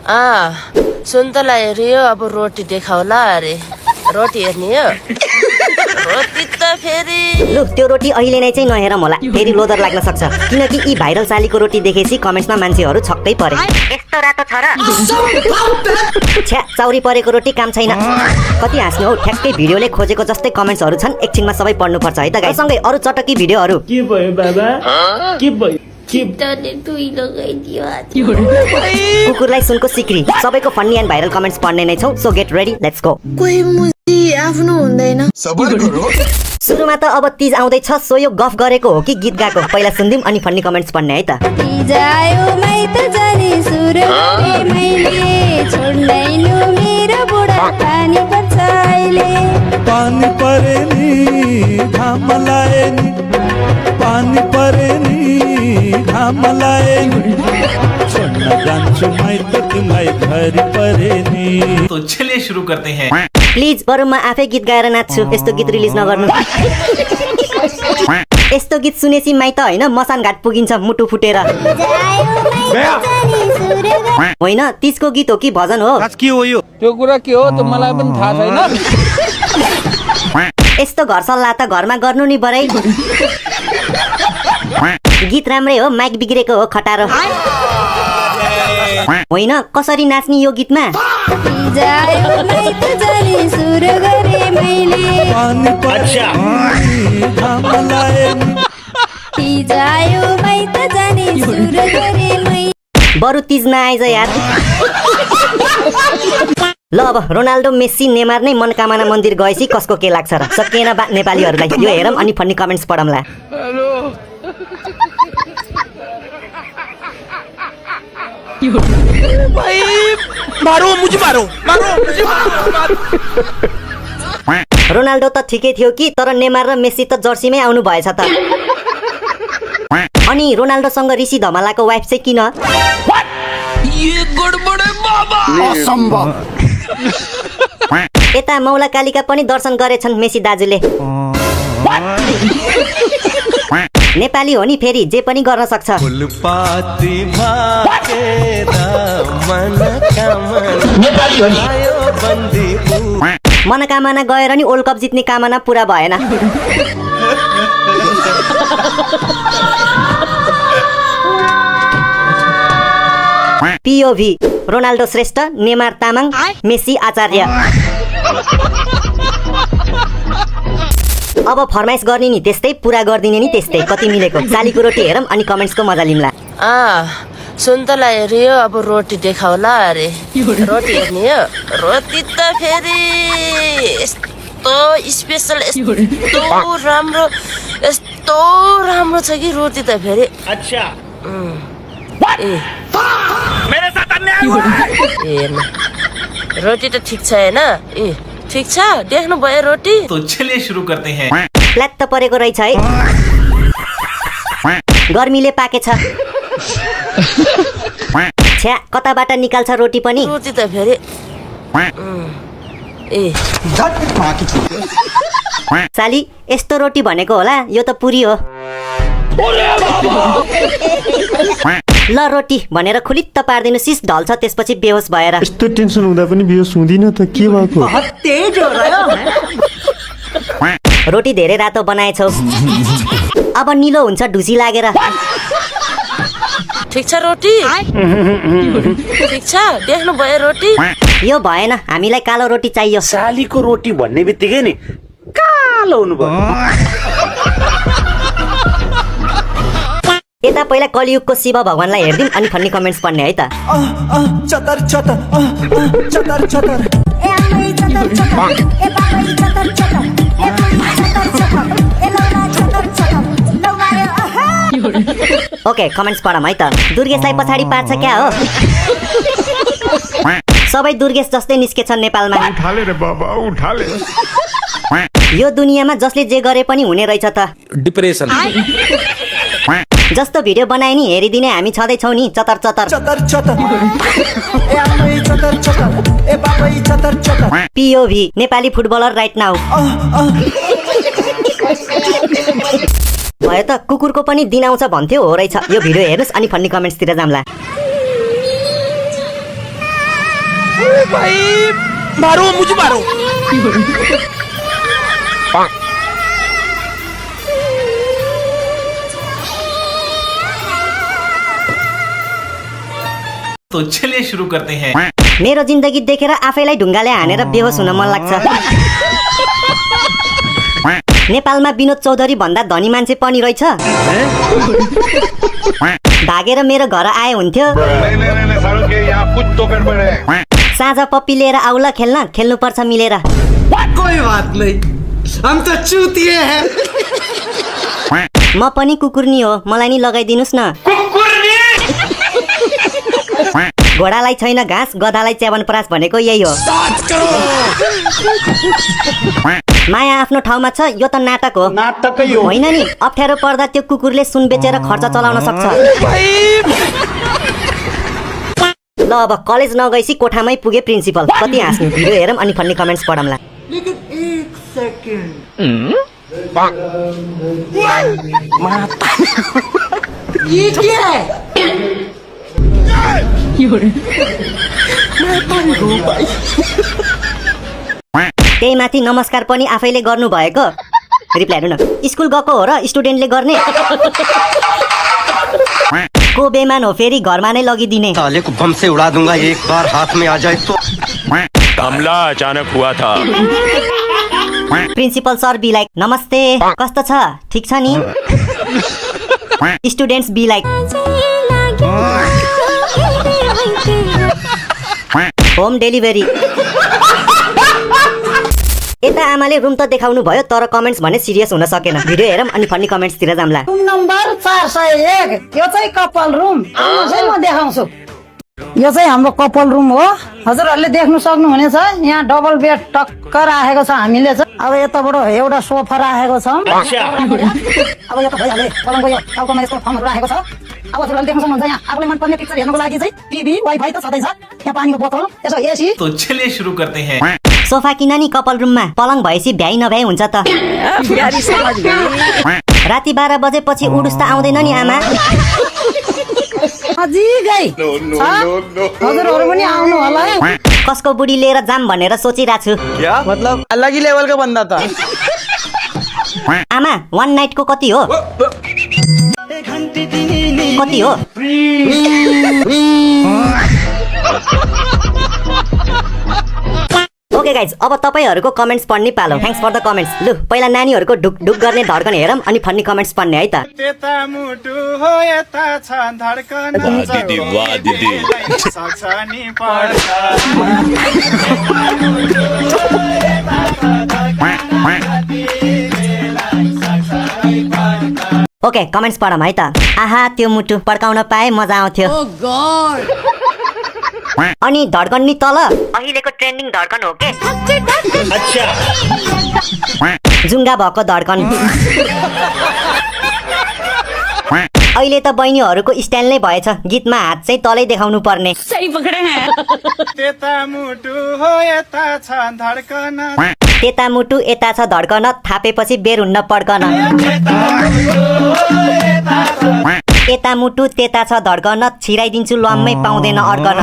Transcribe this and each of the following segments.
सुन्तला हेरियो अब रोटी देखाउला अरे रोटी हेर्ने हो रोटी त फेरि लु त्यो रोटी अहिले नै चाहिँ नहेरौँ होला फेरि लोदर लाग्न सक्छ किनकि यी भाइरल सालीको रोटी देखेपछि कमेन्ट्समा मान्छेहरू छक्कै परे यस्तो रातो छ र छ्या चाउरी परेको रोटी काम छैन कति हाँस्नु हौ ठ्याक्कै भिडियोले खोजेको जस्तै कमेन्ट्सहरू छन् एकछिनमा सबै पढ्नु पर्छ है त गाइस सँगै अरु चटकी भिडियोहरू के भयो बाबा के भयो कुकुरलाई सुनको सिक्री सबैको फन्नी एन्ड भाइरल कमेन्ट्स पढ्ने नै छौ so get ready let's go कोही मुजी आफ्नो हुँदैन सबर गरो सुरुमा त अब तीज आउँदैछ सो यो गफ गरेको हो कि गीत गाएको पहिला सुन्दिम अनि फन्नी कमेन्ट्स पढ्ने है त तीज आयो माइत जाने सुर मैले छोड्दैनु मेरो बुढा पानी पर्छ अहिले पानी परे नि घाम लाए नि पानी परे नि घाम लाए नि छोड्न जान्छु माइत तिमीलाई घरि परे नि तो चलिए शुरू करते हैं प्लिज बरु म आफै गीत गाएर नाच्छु यस्तो गीत रिलिज नगर्नु यस्तो गीत सुनेपछि माइत हैन मसान घाट पुगिन्छ मुटु फुटेर होइन तीजको गीत हो कि भजन हो के हो यो त्यो कुरा के हो त मलाई पनि थाहा छैन यस्तो घर सल्लाह त घरमा गर्नु नि बरै गीत राम्रै हो माइक बिग्रेको हो खटारो होइन कसरी नाच्ने यो गीतमा तीज आयो माइत जाने सुर गरे मैले पानी परे नि घाम लाए नि तीज आयो माइत जाने सुर गरे मैले बरु तीज नआएछ यार ल अब रोनाल्डो मेस्सी नेमार नै मनकामना मन्दिर गएपछि कसको के लाग्छ र सकिएन बा नेपालीहरूलाई यो हेरौँ अनि फन्नी कमेन्ट्स पढौँला मारो मुझे मारो रोनाल्डो त ठिकै थियो कि तर नेमार र मेस्सी त जर्सीमै आउनु भएछ त अनि रोनाल्डोसँग ऋषि धमलाको वाइफ चाहिँ किन ये गडबड है बाबा असम्भव यता मौला कालिका पनि दर्शन गरेछन् मेसी दाजुले नेपाली हो नि फेरि जे पनि गर्न सक्छ फुलपाती भाकेरा मनकामना गएर नि वर्ल्ड कप जित्ने कामना पुरा भएन POV Ronaldo Shrestha Neymar Tamang Messi Acharya अब फरमाइस गर्ने नि त्यस्तै पुरा गरिदिने नि त्यस्तै कति मिलेको सालीको रोटी हेरौँ अनि कमेन्ट्सको मजा लिम्ला सुन्तला हेरियो अब रोटी देखाउला अरे रोटी हेर्ने हो रोटी त फेरि यस्तो स्पेसल यस्तो राम्रो छ कि रोटी त फेरि अच्छा मेरे साथ अन्याय हुआ है रोटी त ठिक छ हैन ठिक छ देख्नु भयो रोटी तो चलिए शुरू करते हैं प्ल्याट त परेको रहेछ है गर्मीले पाकेछ छ्या कताबाट निकाल्छ रोटी पनि रोटी त फेरि साली यस्तो रोटी भनेको होला यो त पुरी हो ल रोटी भनेर खुलित्त पार्दिनु सिस ढल्छ त्यसपछि बेहोस भएर यस्तो टेन्सन हुँदा पनि बेहोस हुँदिन त के भएको रोटी धेरै रातो बनाएछौ अब निलो हुन्छ ढुसी लागेर ठिक छ रोटी ठिक छ देख्नु भयो रोटी यो भएन हामीलाई कालो रोटी चाहियो सालीको रोटी भन्ने बित्तिकै नि कालो हुनुभयो यता पहिला कलियुगको शिव भगवानलाई हेर्दिम अनि फन्नी कमेन्ट्स पढ्ने है त चतर चतर चतर चतर ए आमै चतर चतर ए बाबै चतर चतर ए बुढी चतर चतर ए लौला चतर चतर लौमारे आहा ओके कमेन्ट्स पढौँ है त दुर्गेशलाई पछाडि पार्छ क्या हो सबै दुर्गेश जस्तै निस्केछन् नेपालमा उठाले रे बाबा उठाले यो दुनियाँमा जसले जे गरे पनि हुने रहेछ त डिप्रेसन जस्तो भिडियो बनाए नि हेरिदिने हामी छँदैछौँ नि चतर चतर चतर चतर ए आमै चतर चतर ए बाबै चतर चतर पिओभी नेपाली फुटबलर राइट नाउ भयो त कुकुरको पनि दिन आउँछ भन्थ्यो हो रहेछ यो भिडियो हेर्नुस् अनि फन्नी कमेन्ट्सतिर जाम्ला भाई मारो मुझे मारो तो चलिए शुरू करते हैं। मेरो जिन्दगी देखेर आफैलाई ढुङ्गाले हानेर बेहोस हुन मन लाग्छ। नेपालमा विनोद चौधरी भन्दा धनी मान्छे पनि रहेछ। भागेर मेरो घर आए हुन्थ्यो। साँझ पप्पी लिएर आउला खेल्न, खेल्नुपर्छ मिलेर। कोई बात नहीं हम तो चूतिए हैं। म पनि कुकुरनी हो, मलाई नि लगाइदिनुस् न। घोडालाई छैन घाँस, गधालाई च्यावनप्रास भनेको यही हो। माया आफ्नो ठाउँमा छ, यो त नाटक हो। होइन नि, अप्ठ्यारो पर्दा त्यो कुकुरले सुन बेचेर खर्च चलाउन सक्छ। ल अब कलेज नगएपछि कोठामै पुगे प्रिन्सिपल। कति हाँस्नु, भिडियो हेरौँ अनि फन्नी कमेन्ट्स पढौँला। त्यही माथि नमस्कार पनि आफैले गर्नु भएको। रिप्लाई हेर्नु न, स्कुल गएको हो र स्टुडेन्टले गर्ने। को बेमान हो फेरि घरमा नै लगिदिने। साले को बम से उड़ा दूंगा एक बार हाथ में आ जाए तो। हमला अचानक हुआ था। प्रिन्सिपल सर बी लाइक नमस्ते, कस्तो छ, ठिक छ नि? Students be like home delivery. यता आमाले रुम त देखाउनु भयो तर कमेन्ट्स भने सिरियस हुन सकेन। भिडियो हेरौँ अनि फन्नी कमेन्ट्सतिर जाम्ला। रुम नम्बर 401 यो चाहिँ कपल रुम। म देखाउँछु। यो चाहिँ हाम्रो कपल रुम हो। हजुरहरूले देख्नु सक्नुहुनेछ यहाँ डबल बेड टक्क राखेको छ हामीले चाहिँ। अब यताबाट एउटा सोफा राखेको छ। अब यो त भइहाल्यो, पलङको यो टाउकोमा यस्तो फर्महरू राखेको छ। अब हजुरहरूले देख्नु सक्नुहुन्छ यहाँ आफूले मनपर्ने पिक्चर हेर्नको लागि चाहिँ टिभी वाइफाई त छँदै छ। यहाँ पानीको बोतल, यसो एसी। तो चलिए शुरू करते हैं। सोफा किन नि कपल रुममा, पलङ भएपछि भ्याइ नभ्याइ हुन्छ त। राति 12 बजेपछि उडुस त आउँदैन नि आमा। हजुरहरू पनि आउनु होला है। कसको बुढी लिएर जाम भनेर सोचिरहेको छु। क्या मतलब अलग ही लेवल का बंदा था। आमा 1 नाइटको कति हो? कति हो? ओके गाइज, अब तपाईहरुको कमेन्ट्स पढ्ने पालो। Thanks for the comments. लु पहिला नानीहरुको ढुक ढुक गर्ने धड्कन हेरौँ अनि फन्नी कमेन्ट्स पढ्ने है त। त्यता मुटु हो यता छ धड्कन। दिदी वाह दिदी। सक्छनी पर्छ। ओके कमेन्ट्स पढौँ है त। आहा त्यो मुटु पड्काउन पाए मजा आउँथ्यो। अनि धड्कन नि तल अहिलेको ट्रेन्डिङ धड्कन हो के? अच्छा जुङ्गा भएको धड्कन। अहिले त बहिनीहरुको स्टाइल नै भएछ, गीतमा हात चाहिँ तलै देखाउनु पर्ने। सही पकडे हैं। त्यता मुटु हो यता छ धड्कन। त्यता मुटु यता छ धड्कन, थापेपछि बेर हुन्न पड्कन। यता मुटु त्यता छ धड्कन, छिराइदिन्छु लम्मै पाउँदैन अड्कन।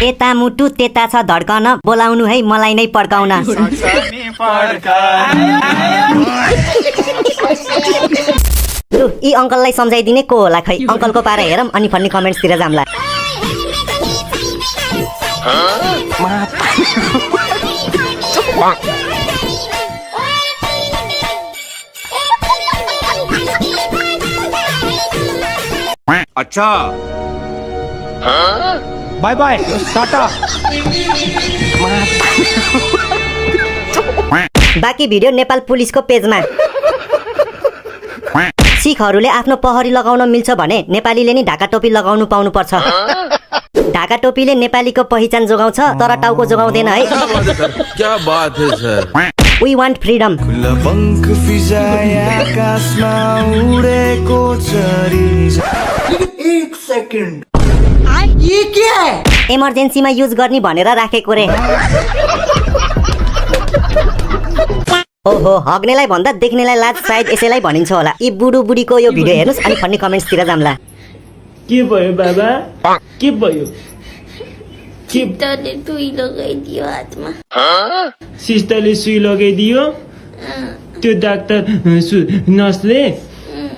यता मुटु त्यता छ धड्कन, बोलाउनु है मलाई नै पड्काउन। लु यी अङ्कललाई सम्झाइदिने को होला खै? अङ्कलको पारा हेरौँ अनि फन्नी कमेन्ट्सतिर जाम्ला। अच्छा बाय बाय टाटा। बाँकी भिडियो नेपाल पुलिसको पेजमा। सिखहरूले आफ्नो पहरी लगाउन मिल्छ भने नेपालीले नि ढाका टोपी लगाउनु पाउनु पर्छ। ढाका टोपीले नेपालीको पहिचान जोगाउँछ तर टाउको जोगाउँदैन है। क्या बात है सर। We want freedom. एक सेकंड ये क्या है? इमर्जेन्सीमा युज गर्ने भनेर राखेको रे। ओहो हग्नेलाई भन्दा देख्नेलाई लाज, सायद यसैलाई भनिन्छ होला। यी बुढो बुढीको यो भिडियो हेर्नुस् अनि फन्नी कमेन्ट्सतिर जाम्ला। के भयो बाबा? के भयो चित्तले तुई लगाइदियो हातमा सिस्टरले सुई लगाइदियो त्यो डाक्टर नर्सले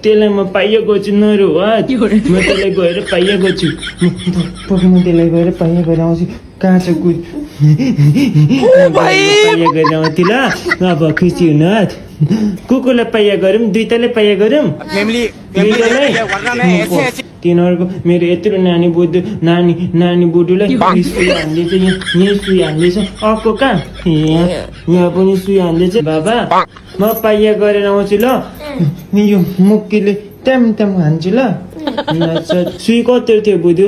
त्यसलाई म पाइया गर्छु नरो हात म त्यसलाई गएर पाइया गर्छु म त्यसलाई गएर पाइया गरेर आउँछु कहाँ छ कुद पाइया गरेर आउँछु ल अब खुसी हुनु हात कुकुरलाई पाइया गरौँ दुईटाले पाइया गरौँ तिनीहरूको मेरो यत्रो नानी बुढुलाई सुई हान्दैछ यहाँ सुई हान्दैछ अर्को कहाँ यहाँ पनि सुई हान्दैछ बाबा म पाइया गरेर आउँछु ल यो मुक्कीले ट्याम हान्छु ल सुई कत्रो थियो बुधु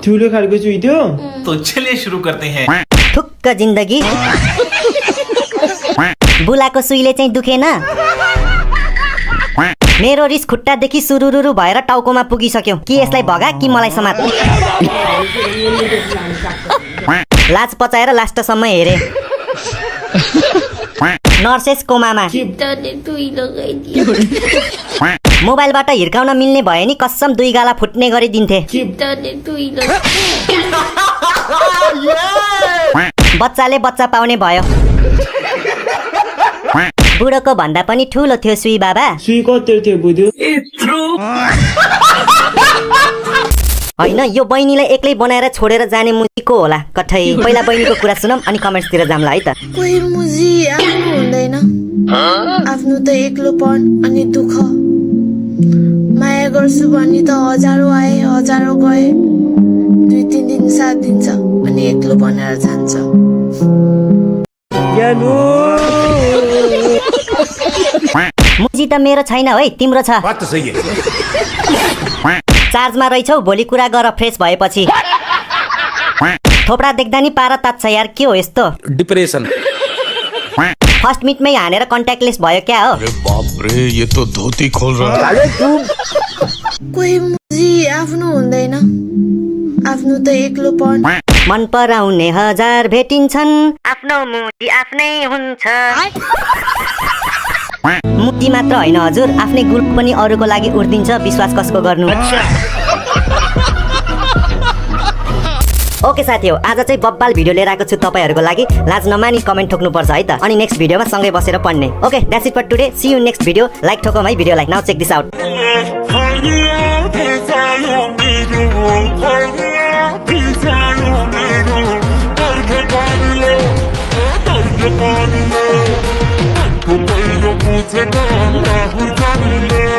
ठुलो खालको सुई थियो तो चलिए शुरू करते हैं। ठुक्क जिन्दगी बुलाको सुईले चाहिँ दुखेन मेरो रिस खुट्टादेखि सुरुरुरु भएर टाउकोमा पुगिसक्यो कि यसलाई भगा कि मलाई समात लाज पचाएर लास्टसम्म हेरे नर्सेस कोमामा चित्तले तुई लगाइदियो मोबाइलबाट हिर्काउन मिल्ने भयो नि कसम 2 गाला फुट्ने गरिदिन्थे चित्तले तुई बच्चाले बच्चा पाउने भयो बुढोको भन्दा पनि ठुलो थियो सुई बाबा सुई कत्रो थियो बुधु होइन यो बहिनीलाई एक्लै बनाएर छोडेर जाने मुजी को होला कठै पहिला बहिनीको कुरा सुनम अनि कमेन्ट्सतिर जाम्ला है त कोही मुजी आफ्नो हुँदैन आफ्नो त एक्लोपन अनि दुःख माया गर्छु भनी त हजारौँ आए हजारौँ गए 2-3 दिन साथ दिन्छ अनि एक्लो बनाएर जान्छ मुजी त मेरो छैन है तिम्रो छ चार्जमा रहेछौ भोलि कुरा गर फ्रेस भएपछि थोपडा देख्दा नि पारा तात्छ यार के हो यस्तो डिप्रेशन फर्स्ट मिटमै हानेर कन्ट्याक्टलेस भयो क्या हो बाप रे ये तो धोती खोल रहा है कोही मुजी आफ्नो हुँदैन आफ्नो त एक्लोपन मन पराउने हजार भेटिन्छन् आफ्नो मुजी आफ्नै हुन्छ मुक्ति मात्र होइन हजुर आफ्नै गुण पनि अरूको लागि उर्दिन्छ विश्वास कसको गर्नु ओके साथी हो आज चाहिँ बब्बाल भिडियो लिएर आएको छु तपाईहरुको लागि लाज नमानी कमेन्ट ठोक्नु पर्छ है त अनि नेक्स्ट भिडियोमा सँगै बसेर पढ्ने okay that's it for today see you next video like ठोकौँ है भिडियोलाई now check this out Put your boots and down,